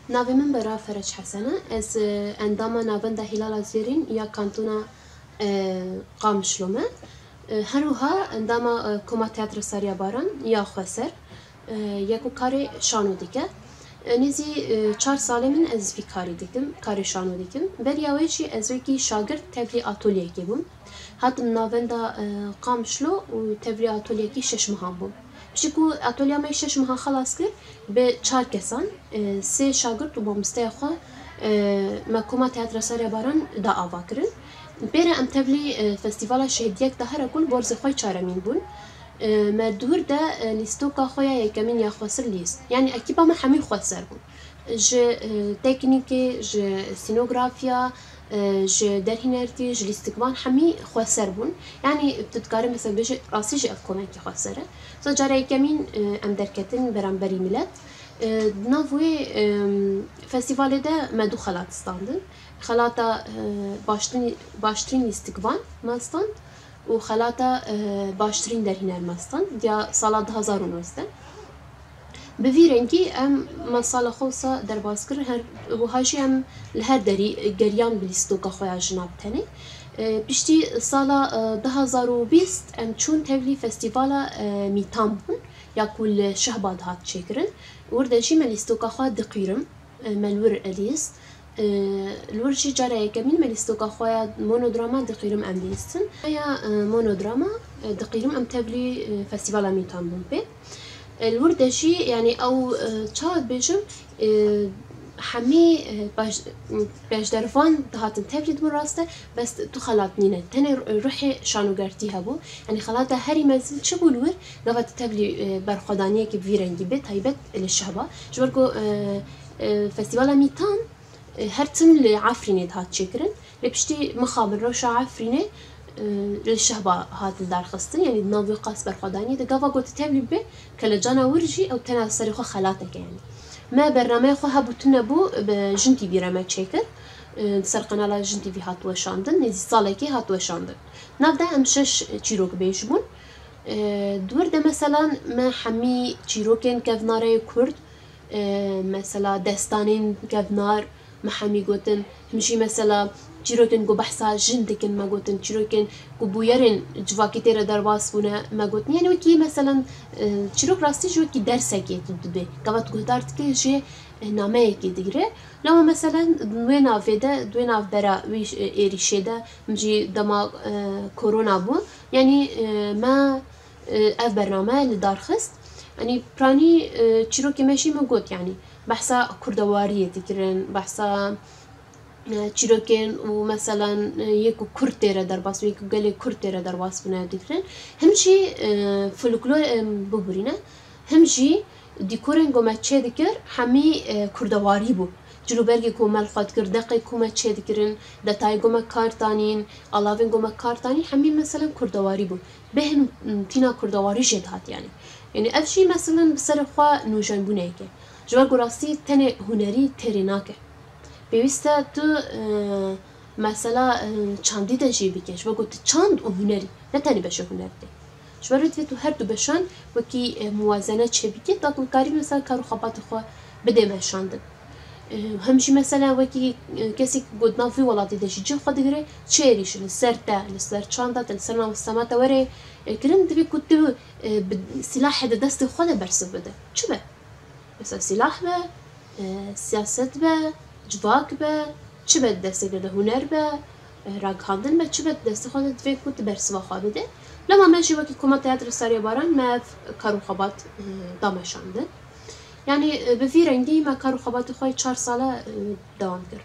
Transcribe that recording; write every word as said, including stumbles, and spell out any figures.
Navê min Bera Ferec Hesen e. Ez, e, endama Navenda Hîlala Zêrîn ya Kantona, e, Qamişlo me. E, her wiha endama, e, Koma Tiyatra Sariya Baran ya xweser, e, ye ku karê şano dike. E, nêzî, e, çar salê min ez vî karî dikim, karê şano dikim. Beriya wê jî ez wekî şagirt tevlî atolyekê bûm. Hatim Navenda, e, Qamişlo û tevlî atolyekî şeş mehan bûm. Piştî ku atolya me şeş meha xelas kir, bi çar kesan, e, sê şagirt û mamosteya xwe, e, me Koma Tiyatra Sariya Baran da ava kirin. Pê re em tevlî, e, Festîvala Şehîdiyek de here ku li Borzê xwe çaremîn bûn. E, me di wir de, e, lîstoka xwe ya yekemîn ya xwesir lîst. Yanî ekîpa me hemî xweser bûn. Ji, e, teknîkê, ji sînografya, e, ji derhînertî, ji lîstikvan hemî xweser bûn. Yanî tu dikarî mesela bêjî rastî jî ev komekî xweser e. Mesela cara yekemîn, e, em derketin beramberî milet. E, di nav wê, e, festîvalê de me du xelat standin. Xelata, e, baştirîn, baştirîn lîstikvan me stand û xelata, e, baştirîn derhîner me stand ya sala du hazar û nozdeh. Bi vî rengî em me sala xwe wisa derbas kir, her, wiha jî em li her derî geriyan bi lîstoka xwe ya jina bi tenê. E, piştî sala, e, du hazar û bîst em çûn tevlî festîvala, e, Mîtan bûn, ya ku li Şehba dihat çêkirin. Wir de jî me lîstoka xwe diqîrim, e, me li wir elîst. E, li wir jî cara yekemîn me lîstoka xwe ya monodrama diqîrim em lîstin. Ya, e, monodrama, e, diqîrim em tevlî, e, festîvala Mîtan bûn pê. E, li wir de jî, yanî ew, e, çawa dibêjim, e, hemî, e, baş-, beşdervan dihatin tevlî dibûn rast e, bes du xelat nîne. Tenê ruhê şanogertî hebû. Yanî xelata herî mezin çi bû li wir? Gava tu tevlî, e, berxwedaniyekî bi vî rengî bê, taybet li Şehba. Ji ber ku, e, e, festîvala Mîtan, e, her tim li Efrînê dihat çêkirin. Lê piştî mixabin rewşa Efrînê, e, li Şehba hat lidarxistin, yanî di nav wê qas berxwedaniyê de. Gava ku tu tevlî bibê, kelecana wir jî ew tena serê xwe xelateke, yanî. Me bernameya xwe hebû tune bû, bi Jin T V re me çêkir. E, ser qenala Jin T V hat weşandin, nêzî salekê hat weşandin. Nav de em şeş çîrok bêj bûn. E, di wir de meselan me hemî çîrokên kevnareyê kurd, e, mesela destanên kevnar, me hemî gotin, him jî mesela çîrokên ku behsa jin dikin me gotin, çîrokên ku bûyerên civakî tê re derbas bûne me gotin. Yanî wekî meselan, e, çîrok rastî jî wekî dersekê tu dibê. Gava tu guhdar dikê jê, e, nameyekê digire. Lama meselan di wê navê de, di wê navbera wî, e, êrîşê de, him jî dema, e, korona bû. Yanî, e, me, e, ev bername li dar xist. Yanî piranî, e, çîrokê me jî me got, yanî behsa kurdewariyê dikirin, behsa, e, çîrokên û meselan, e, yê ku kurd tê re derbas bûne, yê ku gelê kurd tê re derbas bûne dikirin. Him jî, e, folklor, e, bibûrîne. Him jî dîkorên ku me çê dikir, hemî, e, kurdewarî bû. Cilûbergê ku me li xwe dikir, deqê ku me çê dikirin, detayê ku me kar tanîn, alavên ku me kar tanîn, hemî meselan kurdewarî bû. Bêhn, m, tîna kurdewarî jê dihat yanî. Yanî ev jî meselan bi serê xwe nûjenbûneyek e. Ji ber ku rastî tenê hunerî têrê nake. Pêwîst e tu, e, mesela, e, çandî de jî bike. Ji ber ku tu çand û hunerî, ne tenê beşê hunerî tê. Ji ber wê divê tu her du beşan wekî, e, muwazene çêbikî, ta ku karî mesela kar û xebatê xwe bidê meşandin. E, hem jî mesela wekî, e, kesek ku di nav vî welatê de jî cih xwe digire, çi êrîşî li ser te, li ser çanda te, li ser namûsta te were, e, kirin, divê ku tu, e, bi silahê di destê xwe de bersiv bide. Çi be? Mesela silah be, e, siyaset be, civak be, çi be di destê te de, huner be, e, ragihandin be, çi be di destê xwe de divê ku tu bersiva xwe bide. Lema me jî wekî Koma Tiyatra Sariya Baran me ev kar û xebat, e, da meşandin. Yanî, e, bi vî rengî me kar û xebatê xwe yê çar sale, e, dewam kir.